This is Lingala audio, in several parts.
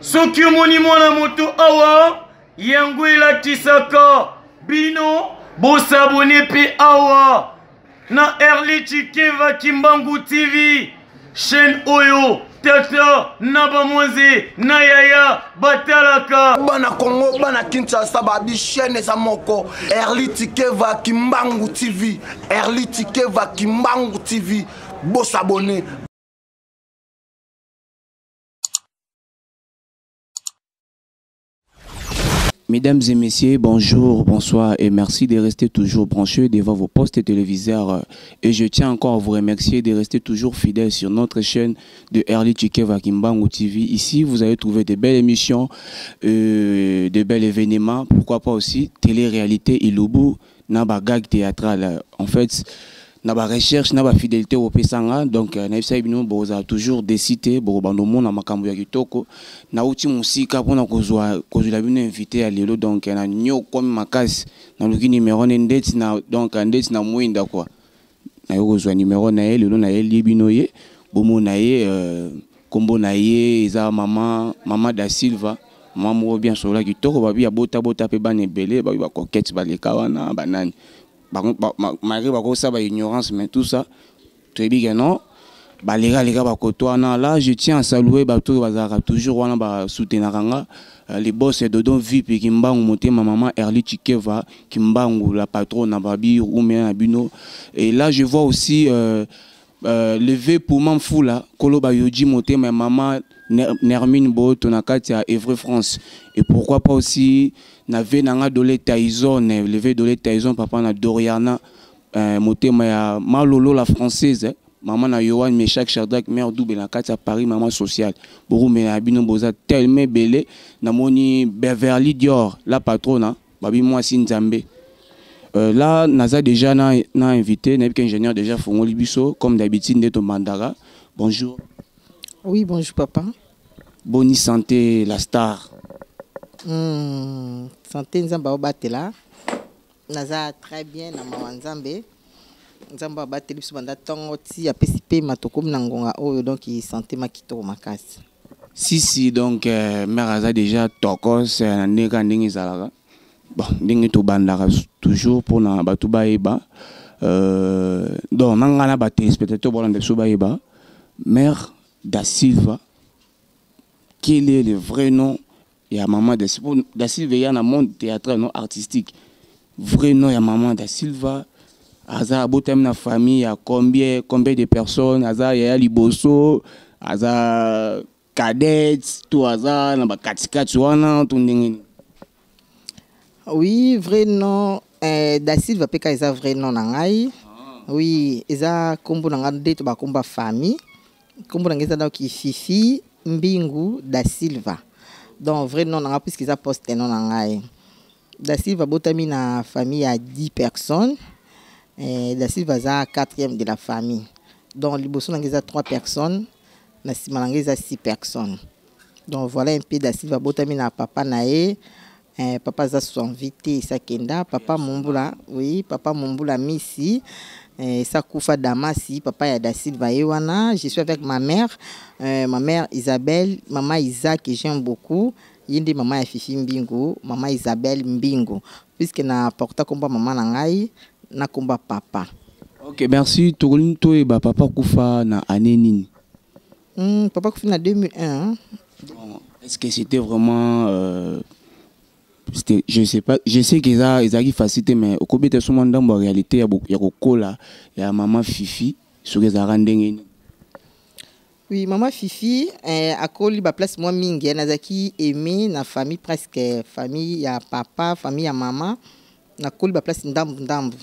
Soki omoni mwana moto awa, yango elakisaka bino bosabone mpe awa na Erly Tshikeva Kimbangu TV, chaîne oyo tata na bamwanze na yaya batalaka. Bana Congo, bana Kinshasa, babi chaîne eza moko Erly Tshikeva Kimbangu TV, Erly Tshikeva Kimbangu TV, bosabone. Mesdames et messieurs, bonjour, bonsoir et merci de rester toujours branchés devant vos postes téléviseurs. Et je tiens encore à vous remercier de rester toujours fidèles sur notre chaîne de Erly Tshikeva Kimbangu TV. Ici, vous allez trouver de belles émissions, de bels événements, pourquoi pas aussi télé-réalité Ilubu, na ba gag théâtral. En fait, na ba recherche, na ba fidélité au Pesanga. Donc, na yebisa bino, boza toujours décidé, bo bando mona makambo ya kitoko. Na uti musika pona kozwa, kozwa bino invité ya lelo. Donc, na nyo komi makasi, na luki numéro ne ndeti na, donc, ndeti na mwinda quoi. Na yo kozwa numéro na ye, lelo na ye libino ye, bomo na ye, kombo na ye, eza mama, mama da Silva. Mama moko bien sola kitoko, babi ya bota bota pe bana ebele, babi ba coquette, ba leka wana, ba nani. Ba, ba, ma, malgré ba kosa ba ignorance, mais tout ça, tu dis que non, ba leka leka ba koto wana. Là, je tiens à saluer ba to bazaka toujours wana ba soutenir nga. Les boss de Dodon VIP Kimbangu motema maman Erly Tshikeva Kimbangu la patronne na babi Oumé na bino. Et là je vois aussi le V pour Mamfoula Koloba Yoji motema maman Nermine Boto na kati ya Evry France. Et pourquoi pas aussi na V nanga Dolé Tyson, le V Dolé Tyson papa na Doriana motema ya Malolo la française, hein. Maman na Yohan Meshach Shadrach mère double na kati ya Paris maman sociale. Bourou mena bino boza tellement belé na moni Beverly Dior la patronne, hein. Babi moi si Nzambe. Là naza déjà na invité na ingénieur déjà fongoli biso comme d'habitude ndeto mandara. Bonjour. Oui, bonjour papa. Bonne santé la star. Santé Nzamba obatela. Naza très bien na mawa Nzambe. Nzamba obateli biso banda tongo ti apesi pe matoko na ngonga oyo donc santé makito makasi. Si si donc mère aza déjà tokos na ndenge ndenge ezalaka. Bon, ndenge to bandaka toujours pour na batu bayeba. Donc nanga na ba téléspectateurs bolanda biso bayeba. Mère da Silva, quel est le vrai nom ya maman da Silva? Da Silva ya na monde théâtral non artistique. Vrai nom ya maman da Silva. Aza abotami na famille ya combien de personnes? Aza ya liboso, aza cadette, to aza na ba katikati wana to ndenge nini? Oui, vrai nom da Silva peka eza vrai nom na ngai. Oui, eza kombo na ngai nde to ba komba famille. Kombo na ngai eza donc Fifi Mbingu da Silva. Donc vrai nom na ngai puisque eza poste nom na ngai. Da Silva botami na famille ya 10 personnes. Da Silva za 4e de la famille. Donc liboso na ngai eza 3 personnes, na sima na ngai eza 6 personnes. Donc voilà un peu da Silva botami na papa na ye. Papa za son vite sakenda, papa Mumbula, oui, papa Mumbula Misi, Sakufa Damasi, papa ya da Silva yewana. Je suis avec ma mère, ma mère Isabelle, maman Isaac que j'aime beaucoup. Yindi maman ya Fifi Mbingu, maman Isabelle Mbingu. Puisque na porta komba maman na ngai, na komba papa. OK, merci. Tokolin toye ba papa kufa na année nini? Papa kufa na 2001, hein. Bon, est-ce que c'était vraiment c'était, je sais pas, je sais que ça, ils arrivent facilité, mais au côté de ce monde, dans la réalité, il y a beaucoup, il y a beaucoup là, il y a maman Fifi, sur les arandengeni. Oui, maman Fifi, a koli ba place moi mingi, hein, nazaki aimé na famille presque, famille ya papa, famille ya maman, na koli ba place ndambu ndambu.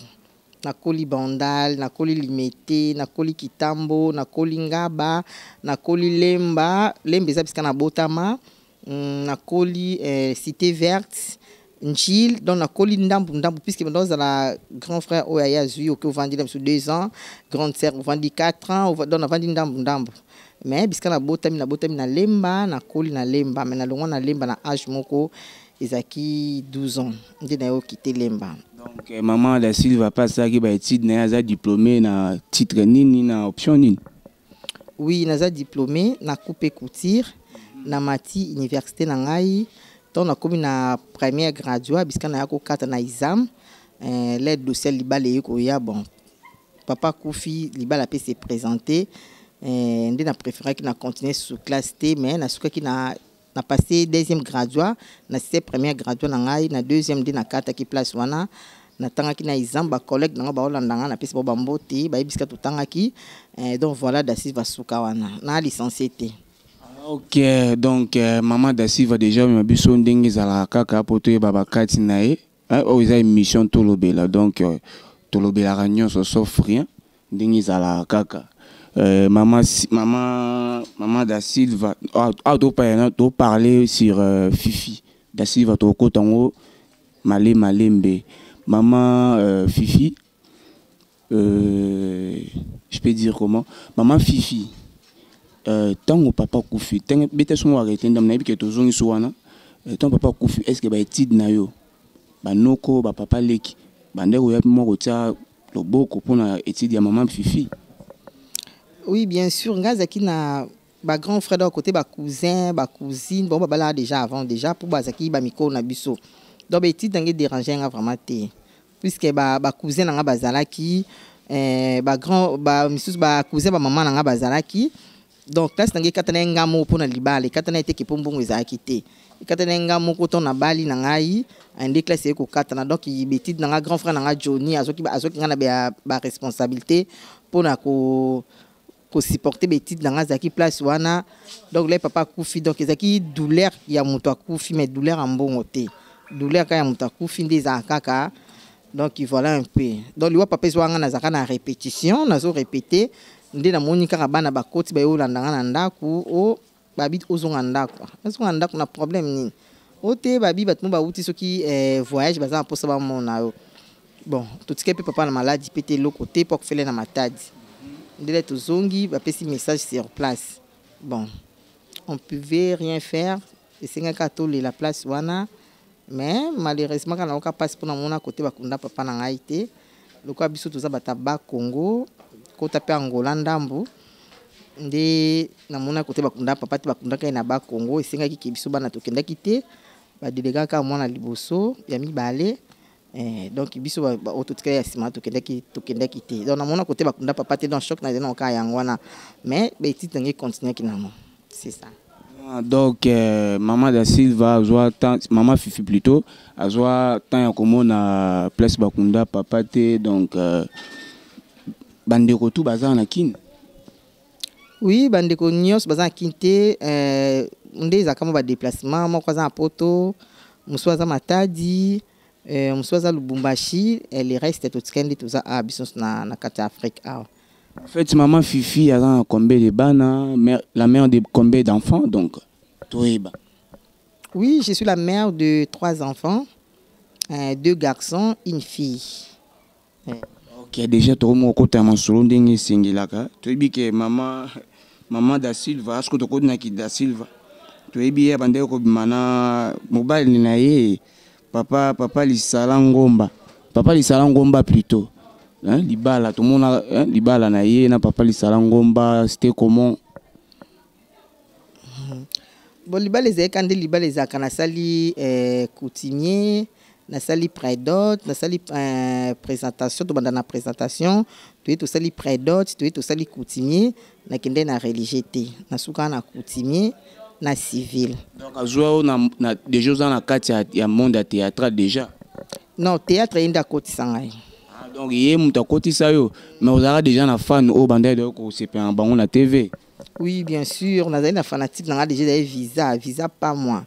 Na koli Bandal, na koli Limete, na koli Kitambo, na koli Ngaba, na koli Lemba, Lemba eza bisika na botama, na koli Cité Verte, Njil, donc na koli ndambu ndambu puisque dans la grand frère oyo aya zui oke ovandi na biso 2 ans, grande sœur ovandi 4 ans, donc na vandi ndambu ndambu. Mais bisika na botami, na botami na Lemba, na koli na Lemba, mais na longwa na Lemba na âge moko ezaki 12 ans, nde na yo quitté Lemba. Donc maman da Silva pas ça qui ba étude na aza diplômé na titre nini na option nini? Oui, naza diplômé na coupe et couture. Namati université na ngai, ntango nakomi na première graduat, bisika naya kokata na ISAM, le dossier libala eye koya. Bon, papa akufi, libala mpe se présenter, nde na préféraki na continuer sous classe te, mais nasukaki na passé deuxième graduat. Na se première graduat na ngai, na deuxième nde nakataki place wana. Natangaki na ISAM, bacollègue na nga baolanda nga, napesi bao bambote, bayebisika totangaki. Donc voilà, Da Silva suka wana na licencié te. Ok, donc mama Da Silva déjà omema biso ndenge ezalaka kaka mpo toyeba bakati na ye. Oyo eza émission Tolobela, donc tolobelaka nyonso sauf rien, ndenge ezalaka kaka. Mama Da Silva awa toparle sur Fifi Da Silva, tokokota yango male malembe. Mama Fifi, je peux dire comment, mama Fifi, ntango papa akufi, ntango beta songo arrête ndambo, nayebi ke tozongisi wana. Ntango papa akufi, est ce que baétude na yo, banoko, bapapa leki bandeko oya mwa kotia loboko mpona étude ya mama Fifi? Oui, bien sûr. Ngai azalaki na bagrand frère, donc côté bacousin, bacousine, bon, babalaka déjà avant déjà mpo bazalaki bamikolo na biso. Donc baétude na ngai dérange nga vraiment te, puisque bacousin na nga bazalaki, bagrand, misusu bacousin, bamama na nga bazalaki. Donc classe na ngai ekatana ye nga moko mpona libala, ekatana ye teke mpo mbongo ezalaki te. Ekatana ye nga moko ntango nabali na ngai nde classe eye kokatana. Donc baétude na nga, grand frère na nga Johnny azwaki nga na baresponsabilité mpona ko kosupporter baétude na nga, azalaki place wana. Donc le papa akufi, donc ezalaki douleur ya moto akufi, mais douleur ya mbongo te, douleur kaka ya moto akufi nde ezalaka kaka. Donc voilà un peu. Donc liwa papa ezwaka nga, nazalaka na répétition, nazo répéter, nde namoni kaka bana bakoti, baye olanda nga na ndako. O babi ozonga ndako, nazonga ndako na problème nini? O te, babi bato mo bauti soki voyage, baza na mposa bamona yo. Bon, totikali mpe papa na maladi mpe te, eloko te mpo akufele na Matadi. Ndele tozongi, bapesi message sur place. Bon, on pouvait rien faire, esengaki kaka tolela place wana. Mais malheureusement kaka nayoka mpasi mpona mona kote bakunda papa na ngai te. Lokola biso toza bato ya Bakongo, kota mpe Angola ndambu, nde namona kote bakunda papa te, bakundaka ye na Bakongo. Esengaki ke biso bana tokendaki te, badelegaka mwana liboso ya mibale. Donc biso oyo totikali ya nsima tokendaki te. Donc namona kote bakunda papa te, donc choc nazali na kaka yango wana, mais baétude na ngai continuaki nango, c'est ça. Ah, donc mama Da Silva azwa temps, mama Fifi plutôt, azwa temps ya komona place bakunda papa te. Donc bandeko tu baza na Kini? Oui, bandeko nyonso baza na Kini te. Nde ezalaka mwa badéplacement, moko aza na Poto, mosusu aza Matadi, mosusu aza Lubumbashi. Le reste totikali nde toza awa biso nyonso na kati ya Afrique awa. En fait, maman Fifi aza na combien de bana, mère, la mère de combien d'enfants? Donc toyeba. Oui, je suis la mère de trois enfants, deux garçons, une fille. Ok, déjà tokomi kokota masolo ndenge esengelaka. Toyebi ke mama Da Silva, soki tokotinaki Da Silva, toyebi ye abandaki kobima na mobali na ye, papa Lisala Ngomba, papa Lisala Ngomba plutôt, hein, libala tomona, hein, libala na ye na papa Lisala Ngomba, c'était comment? Bon, libala ezalaki nde libala ezalaka. Nasali coutumier, nasali prédot, nasali présentation. Tobanda na présentation, toye tosali prédot, toye tosali coutumier. Nakende na religieux te, nasuka na coutumier na civil. Donc azwa oyo na déjà oza na kati ya monde ya théâtral déjà? Non, théâtre ye nde akotisa ngai. Ah, donc ye moto akotisa yo, mais ozalaka déjà na fan oyo bandaki kosepela na bango na TV? Oui, bien sûr, nazali na fanatique na nga déjà, ezali Visa. Visa, pas moi.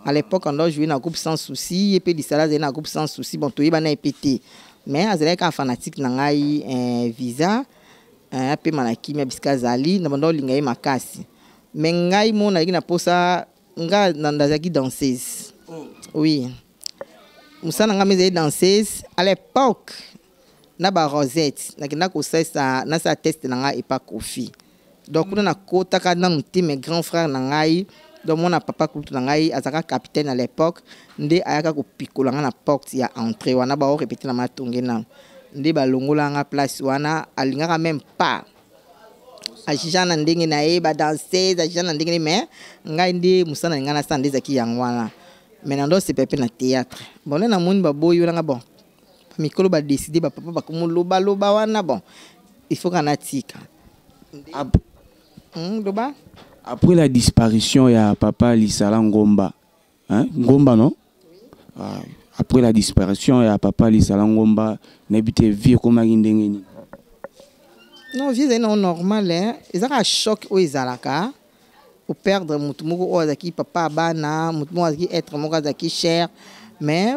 À l'époque ando joué na groupe Sans Souci, ye mpe Lisala azali na groupe Sans Souci. Bon, toyebana ye mpe te, mais azalaki kaka fanatique na ngai. Visa apema na kimia bisika azali. Na banda olinga ye makasi, mais ngai mo nazalaki na posa nga nazalaki danseuse. Oui, mosala na ngai ezali danseuse. À l'époque na barosette, nakenda kosalisa, nasala test na ngai epa Kofi. Donc kuna nakotaka nanu te, mais grand frère na ngai, donc mwana papa kulutu na ngai, azalaka capitaine à l'époque, nde ayaka kopikola nga na porte ya entrée wana. Baorépéter na matonge nanu, nde balongola nga place wana. Alingaka même pas. Ajugeaka na ndenge na ye, badanseuse ajugeaka na ndenge ne, mais ngai nde mosala na ngai nasala nde ezalaki yango wana. Mais na ndo osepela mpe na théâtre. Bon, nde namoni baboyi wana nga, bon, mikolo badécider, bapapa bakomolobaloba wana, bon, il faut kaka natika. Loba. Après la disparition ya papa Lisala Ngomba, hein? Ngomba, non? Ah, après la disparition ya papa Lisala Ngomba, nayebi te vie ekomaki ndenge nini? Non, vie ezali nango normal, hein. Eza kaka choc oyo ezalaka operdre motu moko oyo azalaki papa ya bana, motu moko azalaki être moko azalaki cher, mais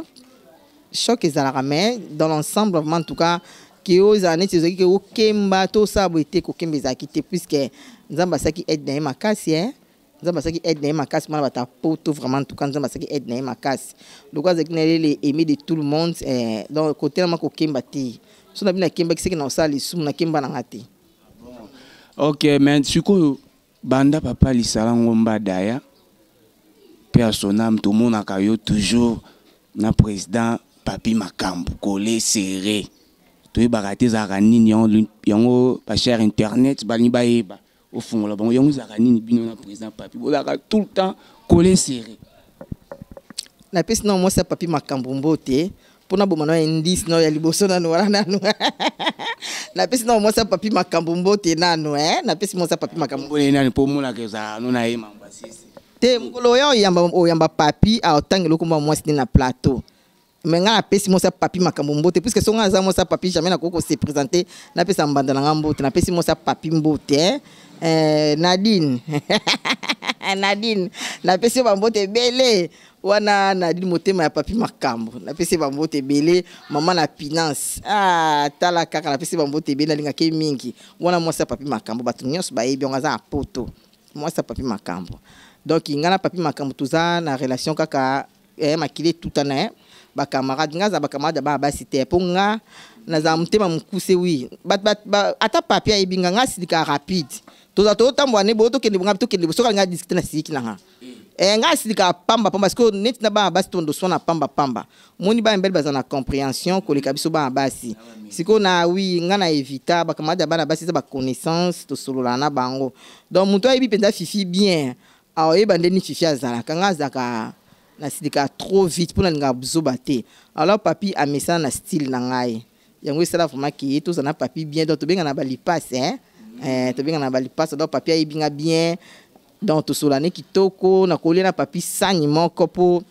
choc ezalaka. Mais dans l'ensemble, vraiment, en tout cas, ke oyo ezala neti ezalaki ke okemba to osala boye te, kokemba ezalaki te, puisque Nzambe asalaki aide na ye makasi, hein. Nzambe asalaki aide na ye makasi mwana bato ya poto. Vraiment, en tout cas, Nzambe asalaki aide na ye makasi lokola azalaki na ye le aimé de tout le monde, eh, donc kotelama kokemba te. So na bino nakembaki, seke na kosala lisumu, nakemba nanga te. Ok, mais sikoyo banda papa Lisala Ngomba daya, mpe ya son âme, tomonaka yo toujours na président Papi Makambo collé serré. Toyebaka te ezalaka nini yango. Yango bachers internautes balingi bayeba, ofungola bango yango ezalaka nini. Bino na président Papi bozalaka tout le temps collé serré. Napesi na mwasi ya Papi Makambo mbote mpona boma na indice na ya liboso nanu wana. Nanu napesi na mwasi ya Papi Makambo mbote nanu, eh? Napesi mwasi ya Papi Makambo. Mbone nani mpo omonaka ezalaka no na ye mambo asisi? Te, mokolo oyo oyamba, oyamba Papi, aotangela okomba mwasi nde na plateau. Mais ngai napesi mwasi ya Papi Makambo mbote, puisque so ngai aza mwasi ya Papi, jamais nakoki kose présenter napesa mbanda na ngai mbote. Napesi mwasi ya Papi mbote, eh? Eh, Nadine, Nadine, napesi yo bambote ebele wana. Nadine, motema ya Papi Makambo, napesi ye bambote ebele. Mama na finance, ah, tala kaka, napesi ye bambote ebele, nalingaki ye mingi. Wana mwasi ya Papi Makambo, bato nyonso bayebi yango, aza na poto, mwasi ya Papi Makambo. Donc ngai na Papi Makambo toza na relation kaka, eh, makili etutana, eh. Bacamarade, ngai aza bacamarade ya bana basi te, mpo nga nazala motema mokuse. Wi, ata Papi ayebi nga, nga asilikaka rapide. Tozala tozotambola ne boyo, tokende bonga, tokende bo, soki alinga discuter, na siliki na nga, eh, nga asilikaka pamba pamba. Sikoyo neti na bana basi, tondo swana pamba pamba. Moni bana mibali baza na compréhension koleka biso bana basi. Sikoyo na wi, nga na évita bacamarade ya bana basi, eza baconnaissance, tosololaka na bango. Donc moto ayebi mpenza Fifi bien, aoyeba nde nini Fifi azalaka. Nga azalaka nasilikaka trop vite mpo nalingaka buzoba te. Alors Papi amesana na style na ngai, yango esala vraiment ke tozala na Papi bien. Donc tobengana balipase, hein? Eh, tobengana balipase. Donc Papi ayebi nga bien, donc tosolane kitoko. Nakolia na Papi sani moko mpo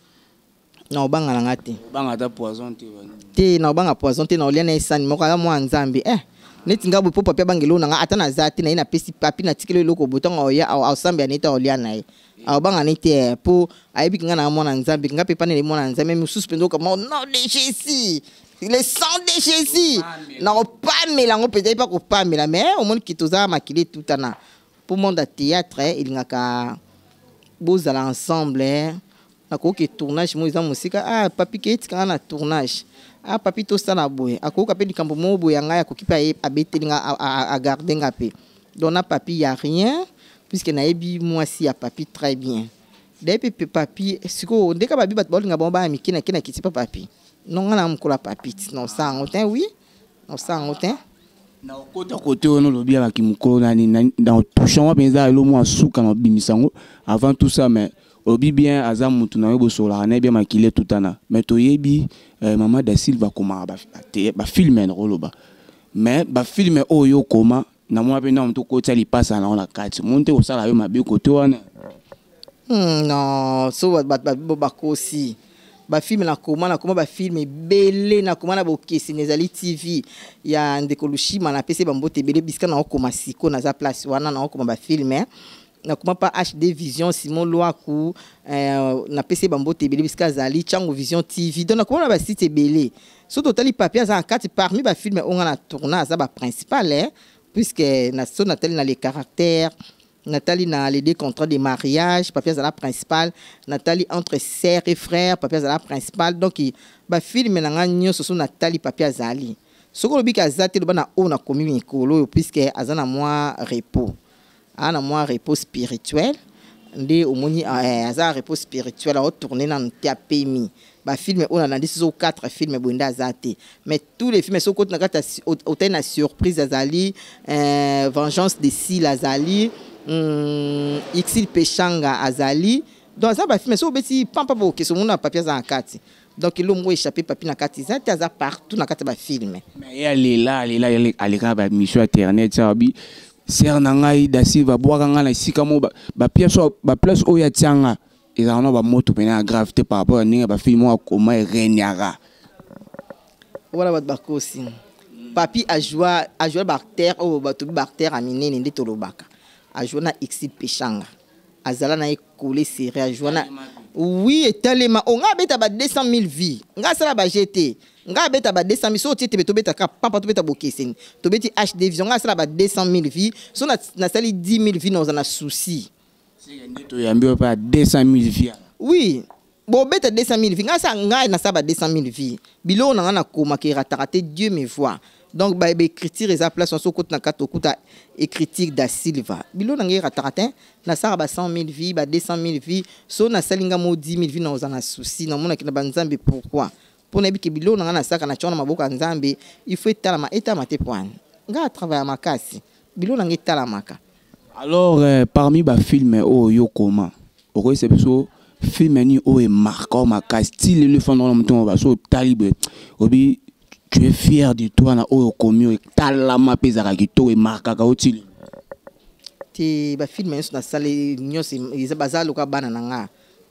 na obanga na nga te. Obanga ata poison te? Te, na obanga poison te. Na olia na ye sani moko, aza mwana Nzambe, eh. Neti nga boye, mpo Papi abanga eloko na nga, ata naza te na ye, napesi Papi, natikeli eloko boye, ntango aoya aosambela na ye te, aolia na ye, aobanga ne te, mpo ayebi nga na mwana Nzambe. Nga mpe panele mwana Nzambe mosusu mpenza okama nom de Jésus, le sang de Jésus, nakopamela yango mpenza, ye mpe akopamela. Mais omoni ke toza makili etutana, mpo monde ya théâtre elingaka bozala ensemble. Nakoki tournage moko eza mosika, ah, Papi ke etikanga na tournage, ah, Papi tosala boye, akoyoka mpe likambo moko boye ya ngai, akoki mpe abeteli nga, agarde nga mpe. Donc na Papi ya rien, puisque nayebi mwasi ya Papi très bien. Daye mpe Papi sikoyo ndeka babi bato baolinga bango bana mike na ke na kiti mpa Papi. Non, nga na mokolo ya Papi ti na osala yango te. Oui, na osala yango te. Na okota kote wana, olobi yabaki mokolo nani na touche yango mpenza, elo mwa suka na obimisa yango. Avant tout ça, mais olobi bien, aza mutu na yo, bosololaka na ye bien, makili etutana. Mais toyebi, eh, mama Da Silva akomaka bafilme na koloba, mais bafilme oyo okoma, namona mpe ntango tokotia lipasa nango na kati, moni te kosala yo mabe kote wana. Non, so bato bakosi. Bafilme nakoma, nakoma bafilme ebele. Nakoma na Bokeseni, ezali TV ya ndeko Lushima, napesi bambote ebele. Bisika naokoma siko, naza place wana, naokoma bafilme. Nakoma pa HD Vision, Simon Lwaku, eh, napesi bambote ebele bisika azali. Chango Vision TV. Donc nakoma na basite ebele. So totali, Papi aza na kati parmi bafilme oyo nga na tourna, aza baprincipal, eh, puisque na so natali na les caractères, natali na les deux contrats de mariage, Papi azala principal. Natali entre sœur et frère, Papi azala principal. Donc bafilme na nga nyonso, so natali, Papi azali. Soki olobiki aza te, loba na oyo nakomi mikolo oyo, puisque aza na mwa repos, aa na mwa repos spirituel. Nde omoni aza repos spirituel, aotourne nanu te, apemi. Bafilme oyo nalandi soso 4 filme boye nde aza te, mais tous les films soki okoti na kati otali na Surprise azali, Vengeance de Sil azali, Ixil Peshanga azali. Donc aza bafilme soki obeti pampa bokese, omona Papi aza na kati. Donc eloko moko échappé Papi na kati eza te, aza partout na kati ya bafilme. Mais ye alela, alela, aleka bamission internet sa babi sere na ngai Da Silva abwaka ngai na esika moko, bapièce, baplace oyo atianga ezalaka na bamoto pene ya grave te par rapport ya ndenge bafilme moko akoma eregnaka. Wana bato bakosi. Papi ajoua, ajoua baacteur oyo bato baacteur ya minene nde tolobaka. Ajoua na Ixi Peshanga, azala na ye collé serré, ajoua na, oui, etalema o ngai abeta ba 200 000 vues. Ngai asala ba gt, ngai abeta ba 200 000. So otie tebe, tobetaka pampa, tobeta bokeseni, tobeti HD Vision. Ngai asala ba 200 000 vues. So nasali 10 000 vues, naoza na souci. Nde toyambi oyo mpe ya 200 000 vues. Oui, bobeta 200 000 vues. Ngai asa, ngai nasala ba 200 000 vues. Biloko na ngai nakomaka erataka te, Dieu me voit. Donc baécriture eza place wana. So okoti na kati, okuta écriture Da Silva. Biloko na ngai erataka te. Nasalaka ba 100 000 vues, ba 200 000 vues. So nasali nga mo 10 000 vues, naoza na souci, namonaki na banzambe. Pourquoi? Mpo nayebi ke biloko na ngai nasalaka na tiango na maboko ya Nzambe. Il faut etalama, etalama te po wana ngai atravailla makasi, biloko na ngai etalamaka. Alors parmi bafilme oyo yo koma, okoyesa biso film nini oyo emarka o makasi ti lelo, efandaka na motongo, baso otali boye, obi tu es fier de toi na oyo okomi, oyo etalama mpe ezalaka kitoko, emarkaka o ti lelo? Te, bafilme nyonso nasali nyonso eza baza lokola bana na nga.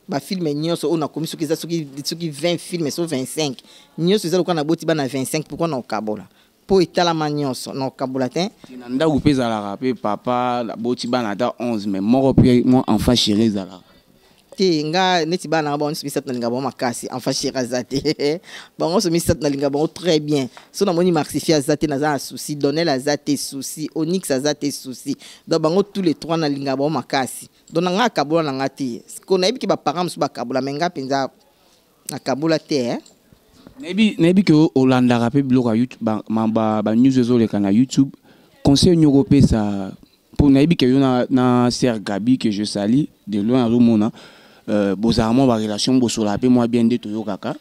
Bafilme nyonso oyo nakomi, soki eza soki 20 filme, so 25, nyonso eza lokola naboti bana 25. Pourquoi na okabola? Mpo etalama nyonso, na okabola te. Na ndako mpe ezalaka mpe papa aboti bana ata 11, mais moko mpe mwa enfant chéri ezalaka. Te, nga neti bana nanga bango nyonso misato, nalinga bango makasi. Enfant chéri aza te. Bango nyonso misato nalinga bango très bien. So namoni Maxifi aza te, naza na souci. Donel aza te, souci. Onyx aza te, souci. Donc bango tous les trois nalinga bango makasi. Donc na nga akabola na nga te. Ko nayebi ke baparent mosusu bakabola, mais nga mpenza nakabola te, eh? Nayebi ke olandaka mpe biloko ya YouTube, banews ezoleka na YouTube. Conseil nini okopesa? Mpo nayebi ke yo na sœur Gabi, que je salue de loin, azomona, bozala mwa barelation, bosolaka mpe mwa bien nde toyokaka.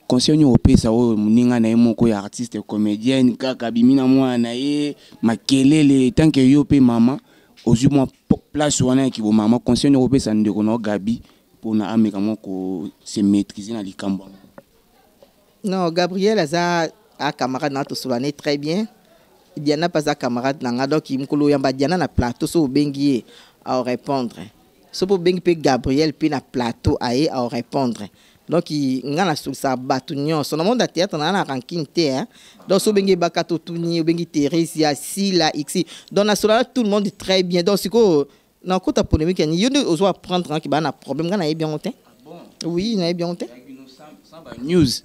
Conseil nini okopesa oyo moninga na ye moko ya artiste comédienne kaka abimi na mwana na ye makelele, tant que yo mpe mama ozwi mwa place wana ya kibomama, conseil nini okopesa ndeko na yo Gabi mpona ameka mwa ko se maîtriser na likambo yango? Non, Gabriel aza a camarade na nga, tosolane très bien. Diana mpe aza camarade na nga. Donc mokolo oyamba Diana na plateau, so obengi ye, aorépondre. So mpe obengi mpe Gabriel mpe na plateau, aye, aorépondre. Donc nga nasolisaka bato nyonso na monde ya théâtre, na nga na rancune te, hein. Donc so obengi Ebaka, totuni, obengi Thérésia, Sila, X, donc nasolana tout le monde très bien. Donc sikoyo nakota polémique yani yo nde ozwa apprendre ngaki baa na problème, nga nayebi yango te. Oui, nayebi yango te. News.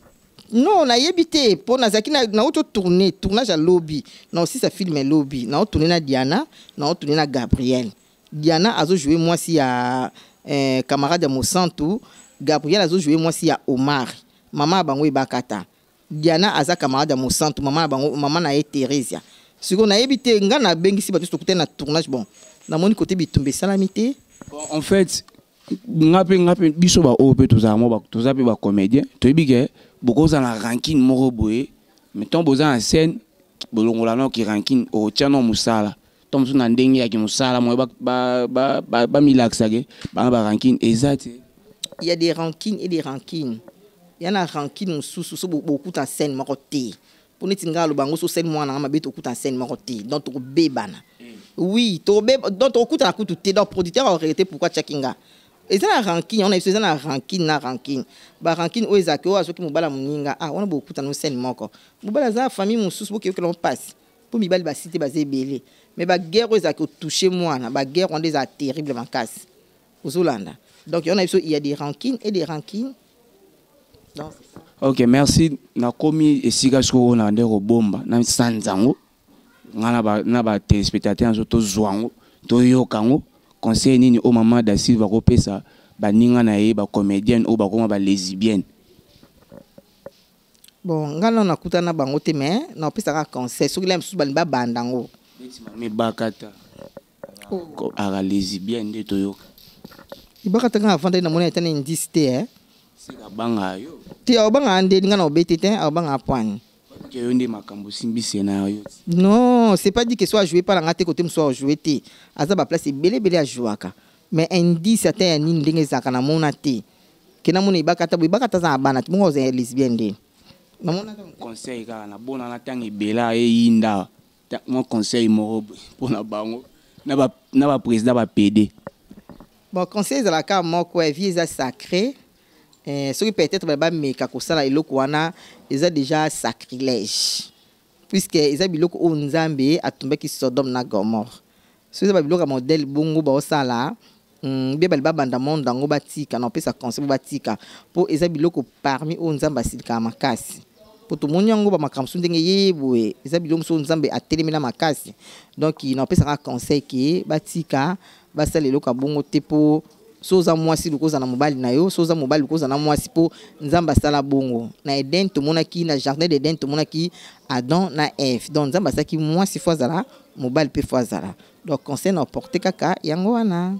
Non, nayebi te, mpo nazalaki nauti otourne tournage ya lobi, na osisa film elobi, naotourne na Diana, naotourne na Gabriel. Diana azojoue mwasi ya camarade ya Mosantu, Gabriel azojoue mwasi ya Omar, mama ya bango Ebakata. Diana aza camarade ya Mosantu, mama na bango, mama na ye Theresia. Sikoyo nayebi te, nga nabengisi bato tokutani na tournage. Bon, namoni kote bitumba esalami te. Bon, en fait nga mpe biso baoyo mpe tozala mwa toza mpe bacomédien, toyebi ke bokozala na rancune moko boye, mais ntango boza na scène, bolongola noki rancune, okotia no mosala to mosusu na ndenge yaki mosala moye bamilakisake bana barancune eza te. Il y a des rancunes et des rancunes. Ya na rancune mosusu, so bokuta scène moko te, mpo neti ngai aloba yango, so scène mwana nanga mabe, tokuta scène moko te, donc tokobebana. Oui, tokobeba, donc tokokutana kutu te. Donc producteur aregretter pourquoi atiaki nga. Eza na rancune yango na biso, eza na rancune na rancune. Barancune oyo ezalaki oyo azoki mobala moninga, ah, wana bokutana no scène moko, mobali aza famille mosusu, bokeyokela mpasi, mpo mibali basi te baza ebele. Mais baguerre oyo ezalaki otouche mwana, baguerre wana ezala terrible makasi, ozolanda. Donc yango na biso, il y a des rancunes et des rancunes. Donc, c'est ça. Ok, merci. Nakomi esika sikoyo na nde kobomba na sanza yango nga na batéléspectateur nyonso tozwa yango, toyoka yango. Conseil nini oyo mama Da Silva kopesa baninga na ye bacomédienne oyo bakoma balesbienne? Bon, nga nano nakutana na bango te, mais naopesaka conseil soki la mosusu balingi babanda yango. Neti mama Ebakata aka lesbienne nde toyoka. Ebakata nga avandaki namoni ata na indice te eh. Seka abanga yo. Te abanga nde nga na obete te abanga poani. Ke yo nde makambo osimbi scénario. Non, c'est pas dit que soit joué par nga te côté mosusu joué te. Aza ba place ebele ebele ajouaka. Mais indice ata ya nini ndenge ezalaka namona te. Ke namona Ebakata boye Ebakata aza na bana te bongo aza lesbienne nde. Namona conseil kaka na bona na tanga ebela eyinda mwa conseil moko mpona bango na ba na ba président ba PD. Bon conseil ezalaka moko ya vie eza sacré. Eh, soki peut-être bameka kosala eloko wana eza déjà sacrilège puisque eza biloko oyo Nzambe atumbaki Sodome na Gomorre. Soki eza babiloko ya modèle bongo baosala bie bali babanda monde yango batika na opesa conseil po batika mpo eza biloko parmi oyo Nzambe asilikaka makasi mpo tomoni yango bamakambo mosusu ndenge ye boye eza biloko mosusu Nzambe atelemi na makasi. Donc na opesaka conseil ke batika basala eloko ya bongo te mpo so oza mwasi luka oza na mobali na yo, so oza mobali luka oza na mwasi mpo Nzambe asala bongo. Na Eden tomonaki, na jardin d'Eden tomonaki Adam na Eve. Donc Nzambe asalaki mwasi fo azala, mobali mpe fo azala. Donc conseil na porte kaka yango wana.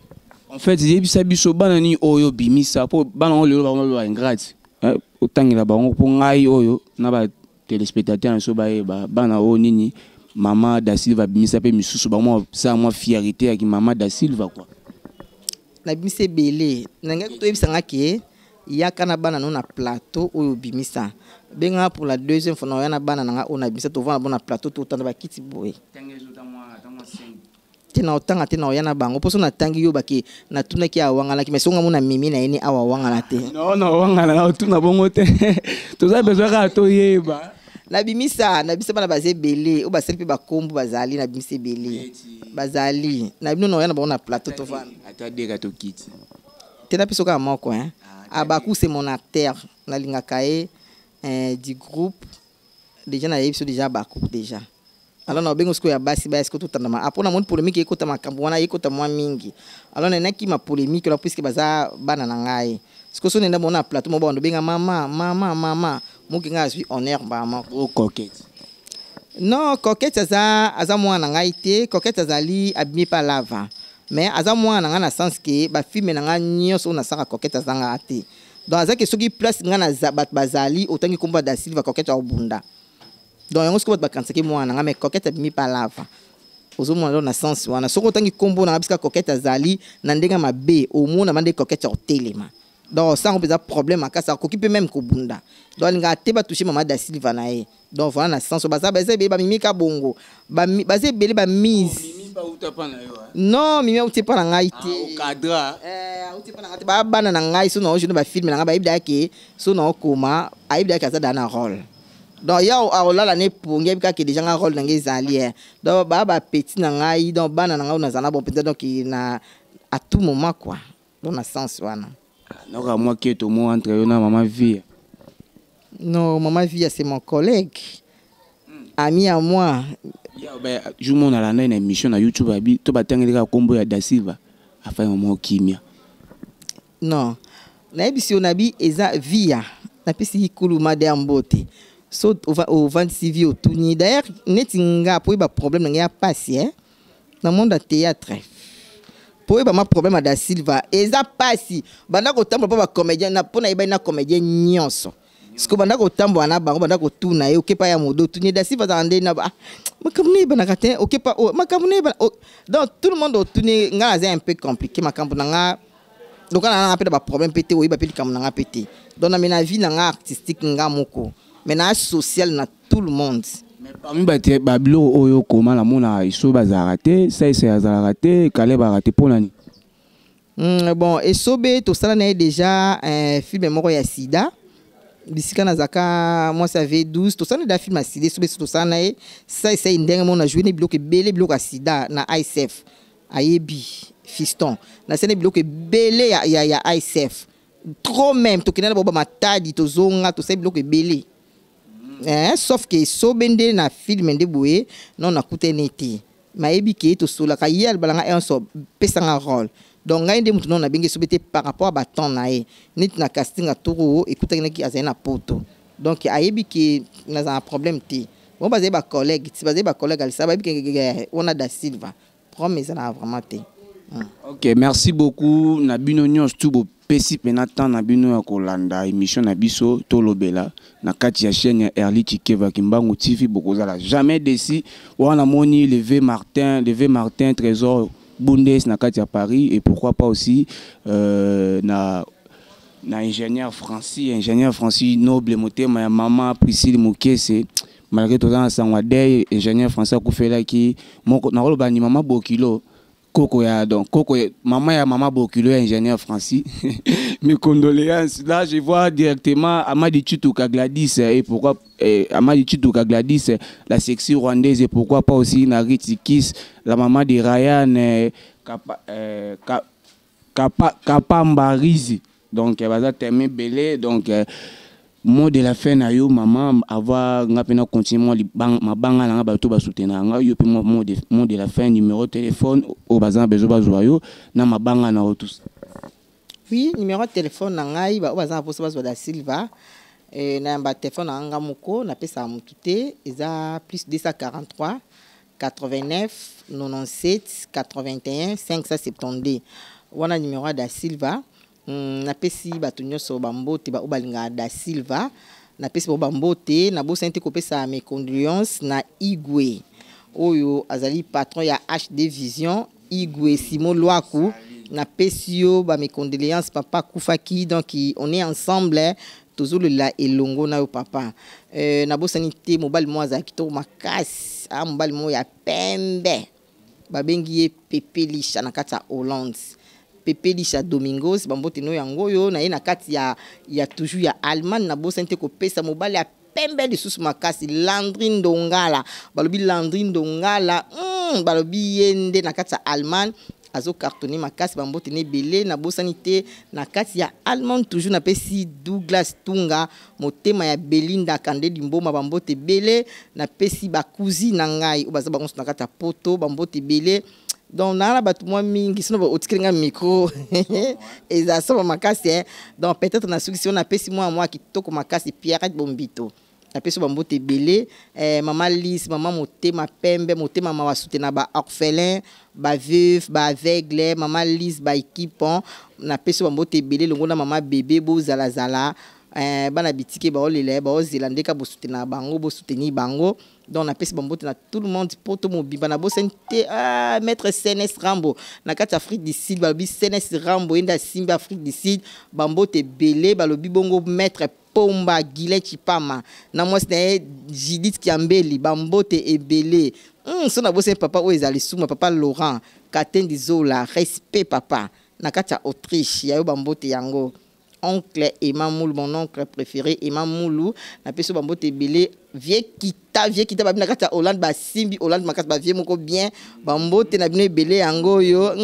En fait, yebisa biso bana nini oyo bimisa mpo bana oyo lelo bango ba ingrate otangela bango mpo ngai oyo na ba téléspectateur na biso bayeba bana oyo nini mama da Silva bimisa mpe misusu bango sala mwa fierté ya ki mama da Silva quoi. Nabimisa ebele na ngai toyebisanga ke yaka na bana no na plateau oyo obimisa bengaka pour la deuxième fois na oya na bana na nga oyo nabimisa tovanda bo na plateau totanda bakiti boye te na otanga te na oya na bango mposo natangi yo bake natunaki awanganaki mais songa mona mimi na ye ni awa awangana te. Non, non, awangana na otuna bongo te, toza besoin kaka toyeba. Nabimisa nabimisa bana baza ebele oyo basali mpe bakombo bazali nabimisa ebele bazali na bino na oya na bango na plateau tovanda. Ata deka tokiti. Te napesa kaka moko hein. Abaku c'est mon acteur, nalingaka ye du groupe déjà nayebi biso déjà Abaku déjà. Alors na obengo sikoyo ya basi baya sikoyo totandama apo namoni polémique ekota makambo wana ekota mwa mingi. Alors nanaki ma polémique wana puisque baza bana na ngai sikoyo so nenda mona plateau mo bando benga mama mama mama moki ngai azwi honneur mbala moko. O Coquette. Non, Coquette aza aza mwana na ngai te. Coquette azali abimi pa lava mais aza mwana na ngai na sens ke bafilme na ngai nyonso oyo nasalaka Coquette azangaka te. Donc aza ke soki place ngai na bato bazali otangi kombo ya Da Silva Coquette akobunda. Donc yango soki bato bakanisaki mwana na ngai mais Coquette abimi pa lava ozomona donc na sens wana soki otangi kombo na ngai bisika Coquette azali na ndenge mabe omona ma nde Coquette ya kotelema. Donc sango mpenza problème makasi akoki mpe même kobunda. Donc alingaka te batouche mama Da Silva na ye. Donc voilà na sens baza baza ebele bamimika bongo baza ebele bamise. Non, mimi auti epa na ngai te. Auti epa na ngai te baa bana na ngai so na ojoune bafilme na ngai bayebi daya ke so na okoma ayebi daya ke aza daa na rôle. Donc ya aolala ne pongi ayebi kaka ke déjà nga rôle na ngai ezali. Donc baa bapeti na ngai donc bana na ngai oyo nazala na bon mpenza donc na à tout moment quoi. Donc na sens wana. Naoka mwa keto mo entre yo na mama Via. Non, mama Via c'est mon collègue. Ami à moi. Ya ba jour mon alanda na émission na YouTube abi to batangeli ka kombo ya Da Silva afin mama kimia. Non. Nayebisi yo nabi eza Via. Napesi kulu made mbote. So ovandisi vie otuni. D'ailleurs neti nga po ba problème na nga ya pasi hein. Na monde ya théâtre. Po oyeba ma problème ya Da Silva eza pasi banda kotambola mpo bacomédien na mpo nayebani na comédien nyonso siko banda kotambola na bango banda kotuna ye okepa ya modo otuni Da Silva azala nde na ba makambo nayebanaka te okepa makambo nayebana donc tout le monde otuni nga naza un peu compliqué makambo na nga lokola na nga mpe na baproblème mpe te oyeba mpe likambo na nga mpe te. Donc na me na vie na nga artistique nga moko mais na social na tout le monde. Mais parmi babiloko oyo koma namona eso bazalaka te, saisa azalaka te, Caleb azalaka te mpona nini? Bon esobe tosala na ye déjà film moko ya sida bisika nazalaka mwasi ya V12 tosala na film ya sida esobe tosala na ye saisa ndenge moko na joué ne biloko ebele biloko ya sida na ICF ayebi fiston nasala biloko ebele ya ICF trop même tokenda na bango bamatadi tozonga tosala biloko ebele. Sauf que esobe nde na film nde boye non nakutani te mayebi ke tosolaka ye alobala nga nyonso pesanga rôle. Donc ngai nde motu non nabengi esobe te par rapport a batemps na ye neti na casting ya toro ekutaki naki azali na poto. Donc ayebi ke nazala na problème te bon bazali bacollègue ti bazali bacollègue alisa bayebi ke wana Da Silva problème ezalaka vraiment te. Ok, merci beaucoup na bino nyonso tu bopesi mpena temps na bino ya kolanda émission na biso Tolobela na kati ya chaîne ya Erli Chikeva Kimbangu TV. Bokozala jamais déçus. Wana moni Levé Martin, Levé Martin Trésor Bundes na kati ya Paris, et pourquoi pas aussi na ingénieur Francis, ingénieur Francis Noble, motema ya mama Priscille Mukese. Malgré toza na sango ya deuil, ingénieur Francis akufelaki moko nakoloba ni mama Bokilo, koko ya, donc koko ya, mama ya mama Bokilo ya ingénieur Francis. Mes condoléances. Là, je vois directement Amadi Chituka Gladys, et pourquoi Amadi Chituka Gladys, la sexy rwandaise, et pourquoi pas aussi Nariti Kiss, la maman de Ryan, Kapa, Kapa, Kapamba Rizi. Donc baza teme belé. Donc mot de la fin na yo, maman, avoir nga pena continuer moi mabanga na nga, bato ba soutenir nga yo pe mot de la fin, numéro de téléphone au bazan bezo bazwa yo na mabanga na yo, tout ça. Oui, numéro de téléphone na ngai, ba oyo baza na mposa bazwa Da Silva, na yamba téléphone na nga moko, napesaka motu te, eza plus 243 89 97 81 572. Wana numéro ya Da Silva. Napesi bato nyonso bambote, baoyo balingaka Da Silva, napesi bango bambote. Nabosani te kopesa mes condoléances na Igwe oyo azali patron ya HD Vision, Igwe Simo Lwaku. Napesi yo ba mes condoléances, papa akufaki, donc on est ensemble, tozololela elongo na yo, papa. Nabosani te mobali moko azalaki kitoko makasi, a mobali moko ya pembe, babengi ye Pepe Lisha na kati ya Hollande, Pepe Lisha Domingos, bambote no yango oyo na ye na kati ya toujours ya Allemagne. Nabosani te kopesa mobali ya pembe lisusu makasi, Landri Ndongala. Balobi Landri Ndongala, balobi ye nde na kati ya Allemagne azocartonner makasi, bambote na ebele. Nabosani te na kati ya Allemagne toujours, napesi Douglas Tunga, motema ya Belinda Kande Limboma, bambote ebele. Napesi bacousine na ngai oyo baza bango na kati ya Poto, bambote ebele. Donc naa na bato mwa mingi, sino otikeli nga micro, eza soba makasi, hein? Donc peut-être nasukisi oyo, napesi mwa mwa kitoko makasi, Pierrette Bombito, napesi bambote ebele, mama Lise, mama motema pembe, motema mawa, soutenir baorphelin, baveuve, baaveugle, mama Lise, baéquipe, napesi bambote ebele elongo na mama bebe. Bozalazala, bana bitike baolela, baozela ndeka bosoutenir bango, bosoutenir bango. Donc napesi bambote na tout le monde, Poto mobimba. Nabosani te, ah, maître Cns Rambo na kati ya Afrique du Sud. Balobi Cns Rambo ye nde asimbi Afrique du Sud, bambote ebele. Balobi bongo maître Pomba Gile Chipama na mwasi na ye Judith Kiambeli, bambote ebele. So nabosani papa oyo ezali suma, papa Laurent Katendi Zola, respect papa, na kati ya Autriche, ya yo bambote yango. Oncle Emma Moulou, mon oncle préféré Emma Moulou, napesi yo bambote ebele. Vie kita, vie kita, babi na kati ya Hollande, basimbi Hollande makasi, bavie moko bien, bambote na bino ebele yango oyo.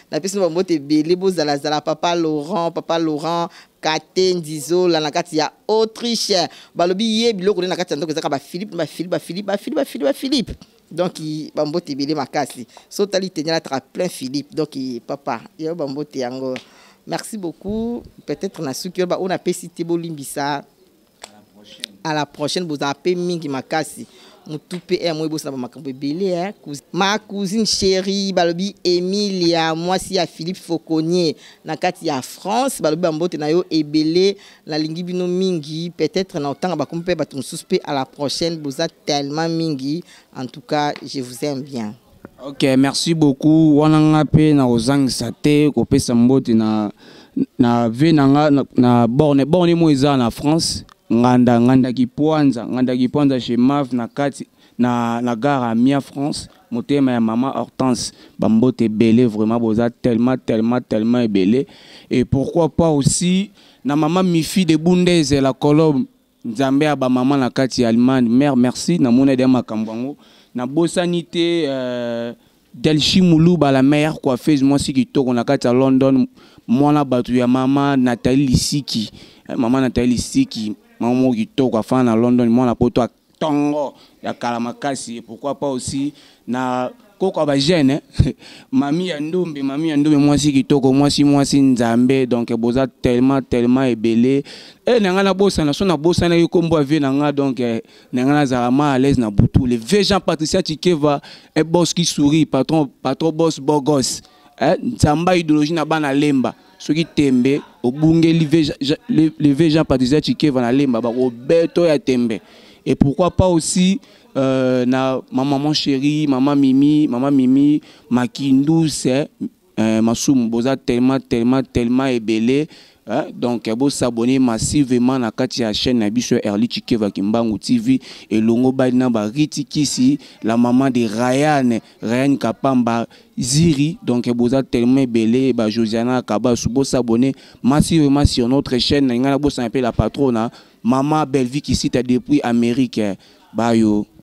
Napesi bino bambote ebele, bozalazala. Papa Laurent, papa Laurent Kate Ndizola na kati ya Autriche, balobi ye biloko nde na kati ya ndako ezaka baphilippe, baphilippe, baphilippe, baphilippe, baphilippe, baphilippe. Donc bambote ebele makasi. So otali tenia, alataka plein Philippe. Donc papa, yo bambote yango, merci beaucoup. Peut-être na suki oyo, baoyo napesi te, bolimbisa. À la prochaine. Bozala mpe mingi makasi, motu mpe ere moi ebosana bamakambo ebele. Ma cousine chérie, balobi Emilia, mwasi ya Philippe Fauconnier na kati ya France, balobi bambote na yo ebele. Nalingi bino mingi. Peut-être na otanga bakomi mpe bato mosusu mpe à la prochaine. Boza tellement mingi, en tout cas je vous aime bien. Ok, merci beaucoup. Wana nga mpe na kozangisa te kopesa mbote na ve na nga na borne, borne mo eza na France, nganda, nganda Kipwanza, nganda Kipwanza chez Mav na kati na gare ya Mia France, motema ya mama Hortense, bambote ebele. Vraiment boza tellement, tellement, tellement ebele. Et pourquoi pas aussi na mama Mifi de Bundeze, la colombe Nzambe ya bamama na kati ya Allemagne, mère merci, namoni ede makambo yango. Nabosani te Delchi Muluba, la meilleure coiffeuse, mwasi kitoko na kati ya London, mwana bato ya mama Nathalie Lisiki, mama Nathalie Lisiki, mama moko kitoko afana na London, mwana Poto tongo ya kala makasi. Et pourquoi pas aussi na koko ya bajeune, mami ya Ndombe, mami ya Ndombe, mwasi kitoko, mwasi, mwasi Nzambe. Donc boza tellement, tellement ebele. E na ngai nabosana, so nabosanaki nkombo ya vie na nga, donc na ngai nazala ma à l'aise na butu. Le vieux Jean Patricia Chikeva, un boss qui sourit, patron, patron, boss, beau gosse. Eh, Nzamba idéologie na bana Lemba. Soki tembe obungeli le V Jean Patricia Tshikeva na Lemba bakobeto ya tembe. Et pourquoi pas aussi na ma maman chérie, maman Mimi Makindu, c'est Masumu boza tellement tellement tellement ebele. Hein? Donc bo s'abonner massivement na kati ya chaîne na biso Erli Tshikeva Kimbangu TV elongo bali na ba Riti Kisi, la maman de Ryan, Ryan Kapamba Ziri. Donc boza tellement ebele ba Josiana Kabasu, bo s'abonner massivement sur notre chaîne. Ngana bo s'appeler la patronne, maman Belvi qui cite depuis Amérique bayo.